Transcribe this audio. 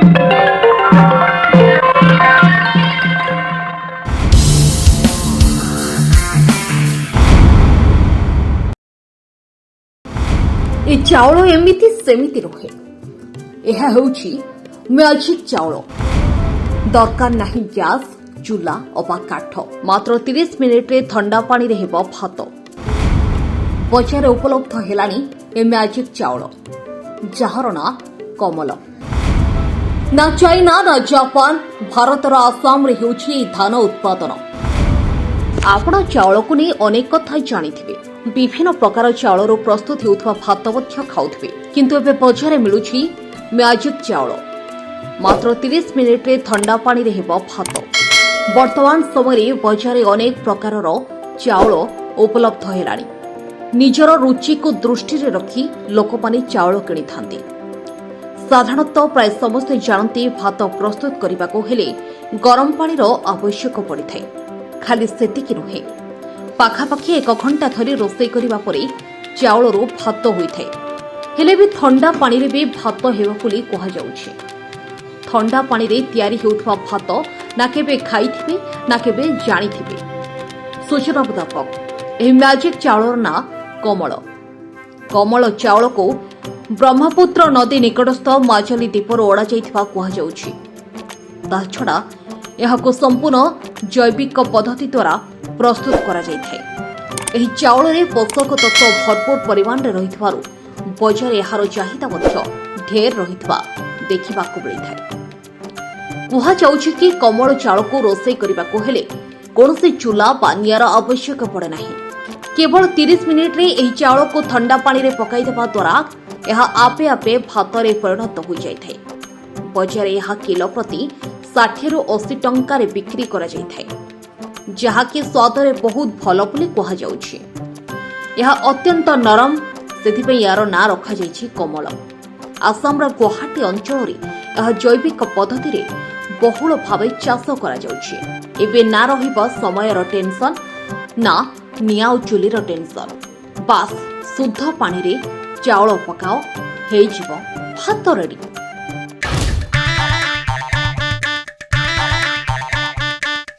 ଏ ଚାଉଳ ଏମିତି ସେମିତି ରୁହେ। ଏହା ହେଉଛି ମ୍ୟାଜିକ୍ ଚାଉଳ। ଦରକାର ନାହିଁ ଗ୍ୟାସ୍, ଚୁଲା ଅବା କାଠ। ମାତ୍ର 30 ମିନିଟ୍ରେ ଥଣ୍ଡା ପାଣିରେ ହେବ ଭାତ। ବଜାରରେ ଉପଲବ୍ଧ ହେଲାଣି ଏ ମ୍ୟାଜିକ୍ ଚାଉଳ, ଯାହାର ନାଁ କମଲ। ନା ଚାଇନା, ନା ଜାପାନ, ଭାରତର ଆସାମରେ ହେଉଛି ଏହି ଧାନ ଉତ୍ପାଦନ। ଆପଣ ଚାଉଳକୁ ନେଇ ଅନେକ କଥା ଜାଣିଥିବେ। ବିଭିନ୍ନ ପ୍ରକାର ଚାଉଳରୁ ପ୍ରସ୍ତୁତ ହେଉଥିବା ଭାତ ମଧ୍ୟ ଖାଉଥିବେ। କିନ୍ତୁ ଏବେ ବଜାରରେ ମିଳୁଛି ମ୍ୟାଜିକ୍ ଚାଉଳ। ମାତ୍ର 30 ମିନିଟ୍ରେ ଥଣ୍ଡା ପାଣିରେ ହେବ ଭାତ। ବର୍ତ୍ତମାନ ସମୟରେ ବଜାରରେ ଅନେକ ପ୍ରକାରର ଚାଉଳ ଉପଲବ୍ଧ ହେଲାଣି। ନିଜର ରୁଚିକୁ ଦୃଷ୍ଟିରେ ରଖି ଲୋକମାନେ ଚାଉଳ କିଣିଥାନ୍ତି। ସାଧାରଣତଃ ପ୍ରାୟ ସମସ୍ତେ ଜାଣନ୍ତି, ଭାତ ପ୍ରସ୍ତୁତ କରିବାକୁ ହେଲେ ଗରମ ପାଣିର ଆବଶ୍ୟକ ପଡ଼ିଥାଏ। ଖାଲି ସେତିକି ନୁହେଁ, ପାଖାପାଖି ଏକ ଘଣ୍ଟା ଧରି ରୋଷେଇ କରିବା ପରେ ଚାଉଳରୁ ଭାତ ହୋଇଥାଏ। ହେଲେ ବି ଥଣ୍ଡା ପାଣିରେ ବି ଭାତ ହେବ ବୋଲି କୁହାଯାଉଛି। ଥଣ୍ଡା ପାଣିରେ ତିଆରି ହେଉଥିବା ଭାତ ନା କେବେ ଖାଇଥିବେ, ନା କେବେ ଜାଣିଥିବେ। ସୂଚନା ମୁତାବକ, ଏହି ମ୍ୟାଜିକ୍ ଚାଉଳର ନାଁ କମଳ। କମଳ ଚାଉଳକୁ ବ୍ରହ୍ମପୁତ୍ର ନଦୀ ନିକଟସ୍ଥ ମାଜଲି ଦ୍ୱୀପରୁ ଅଣାଯାଇଥିବା କୁହାଯାଉଛି। ତାଛଡ଼ା ଏହାକୁ ସମ୍ପୂର୍ଣ୍ଣ ଜୈବିକ ପଦ୍ଧତି ଦ୍ୱାରା ପ୍ରସ୍ତୁତ କରାଯାଇଥାଏ। ଏହି ଚାଉଳରେ ପୋଷକ ତତ୍ତ୍ୱ ଭରପୁର ପରିମାଣରେ ରହିଥିବାରୁ ବଜାରରେ ଏହାର ଚାହିଦା ମଧ୍ୟ ଢେର ରହିଥିବା ଦେଖିବାକୁ ମିଳିଥାଏ। କୁହାଯାଉଛି କି, କମଳ ଚାଉଳକୁ ରୋଷେଇ କରିବାକୁ ହେଲେ କୌଣସି ଚୁଲା ବା ନିଆଁର ଆବଶ୍ୟକ ପଡ଼େ ନାହିଁ। କେବଳ 30 ମିନିଟ୍ରେ ଏହି ଚାଉଳକୁ ଥଣ୍ଡା ପାଣିରେ ପକାଇଦେବା ଦ୍ୱାରା ଏହା ଆପେ ଆପେ ଭାତରେ ପରିଣତ ହୋଇଯାଇଥାଏ। ବଜାରରେ ଏହା କିଲୋ ପ୍ରତି 60ରୁ 80 ଟଙ୍କାରେ ବିକ୍ରି କରାଯାଇଥାଏ, ଯାହାକି ସ୍ୱାଦରେ ବହୁତ ଭଲ ବୋଲି କୁହାଯାଉଛି। ଏହା ଅତ୍ୟନ୍ତ ନରମ, ସେଥିପାଇଁ ଏହାର ନାଁ ରଖାଯାଇଛି କମଳ। ଆସାମର ଗୁଆହାଟୀ ଅଞ୍ଚଳରେ ଏହା ଜୈବିକ ପଦ୍ଧତିରେ ବହୁଳ ଭାବେ ଚାଷ କରାଯାଉଛି। ଏବେ ନା ରହିବ ସମୟର ଟେନସନ୍, ନା ନିଆଁ ଓ ଚୁଲିର ଟେନସନ୍। ବାସ୍, ଶୁଦ୍ଧ ପାଣିରେ ଚାଉଳ ପକାଅ, ହେଇଯିବ ଭାତ ରେଡି।